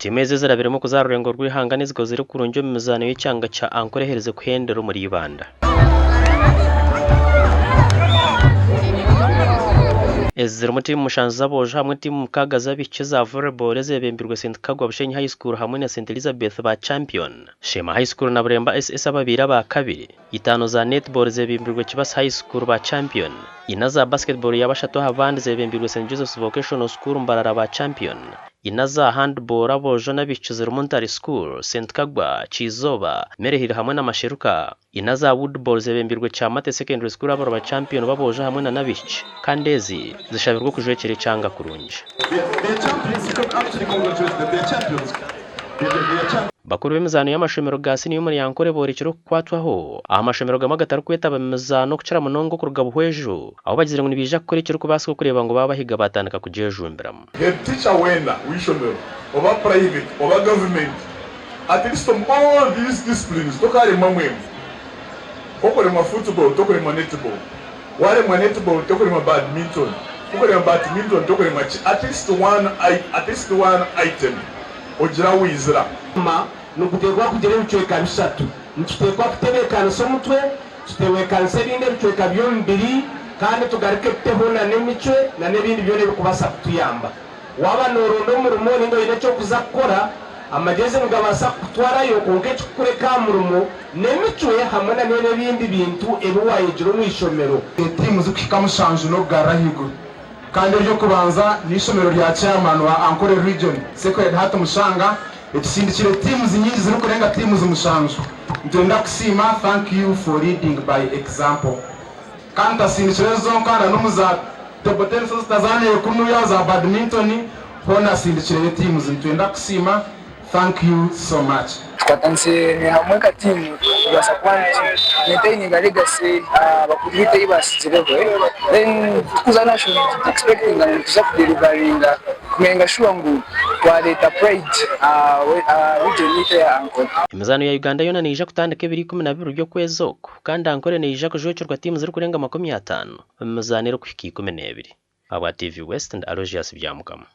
Tiimu ezi ezirabiremu okuza aha rurengo rw'eihanga n'ezikozire kurungi omu mizaano y'ekyanga kya Ankole eherize kuhendera omuri Ibanda. Ezi zirimu tiimu mushanju z'aboojo hamwe tiimu mukaaga z'abaishiki eza Volleyball ezebembirwe St Kagwa Bushenyi High School hamwe na St Elizabeth ba champion. Sheema High School na Buremba SS ababaire aba kabiri. Itaano za Netball zebimbirwe Kibasi High School ba champion. Ina za Basketball ya bashatu aha bandi zebembirwe St Joseph's Vocational School Mbarara ba champion. Ina za Handball aboojo n'abaishiki zirimu Ntare School, St Kagwa, Kyizooba, Maryhill hamwe na Masheruka. Ina za Woodball zebembirwe Kyamate Secondary School abari ba champion b'aboojo hamwe na n'abaishiki kandi ezi zishabirwe okujwekyera ekyanga kurungi. Bakuru b'emizaano y'amashomero ga siniya omuri Ankole boorekire okukwatwaho aha mashomero gamwe agatarikwetaba mu mizaano okukira munonga okuruga Buhweju ahu bagizire ngu nibaija kukora ekirikubaasika okureeba ngu baabahiga baatandika kugyejumbiramu. Head teacher weena w'eishomero oba private oba government at least omu all these disciplines tokaremwamu emwe. Kokuremwa football tokuremwa netball, waremwa netball tokuremwa badminton, kokuremwa badminton tokuremwa ki at least one at least one item ogira waizira. Omukama niguteekwa kugira ebicweka bishatu. Nituteekwa kutebeekanisa omutwe, tutebeekanise ebindi ebicweka by'omubiri, kandi tugaruke tuteho na n'emicwe na n'ebindi byona ebirikubaasa kutuyamba. Waaba nooronda omurimo nainga oine eki orikuza kukora, amagyezi nigabaasa kukutwarayo kwonka ekikukureka aha murimo n'emicwe hamwe na n'ebindi bintu ebi waayegire omu ishomero. Tiimu zikuhika mushanju n'okugarura ahaiguru kandi ery'okubanza n'eishomero rya Chairman wa Ankole Region Sacred Heart Mushanga etusindikire teams nyingi zirikurenga teams mushanju. Nitwenda kusiima thank you for leading by example. Kandi tasindikire zonka na n'omu za table tennis ezitazaanire kunuya, za badminton hoona asindikireyo teams. Nitwenda kusiima thank you so much. Tukwatanise hamwe nka tiimu kubaasa kuba nitu maintaininga legacy bakuru baitu ei baatsigireho then tukuza national nitu expectinga ngu nituza kudelivaringa kumenga sure ngu twareeta pride aha region yaitu eya Ankole. Emizaano ya Uganda yoona neija kutandika ebiro 12 by'okwezi oku kandi Ankole neija kujwekyerwa tiimu zirikurenga 50 omu mizaano erikuhika 12. Ahabwa TV West ndi Aloysius Byamukama.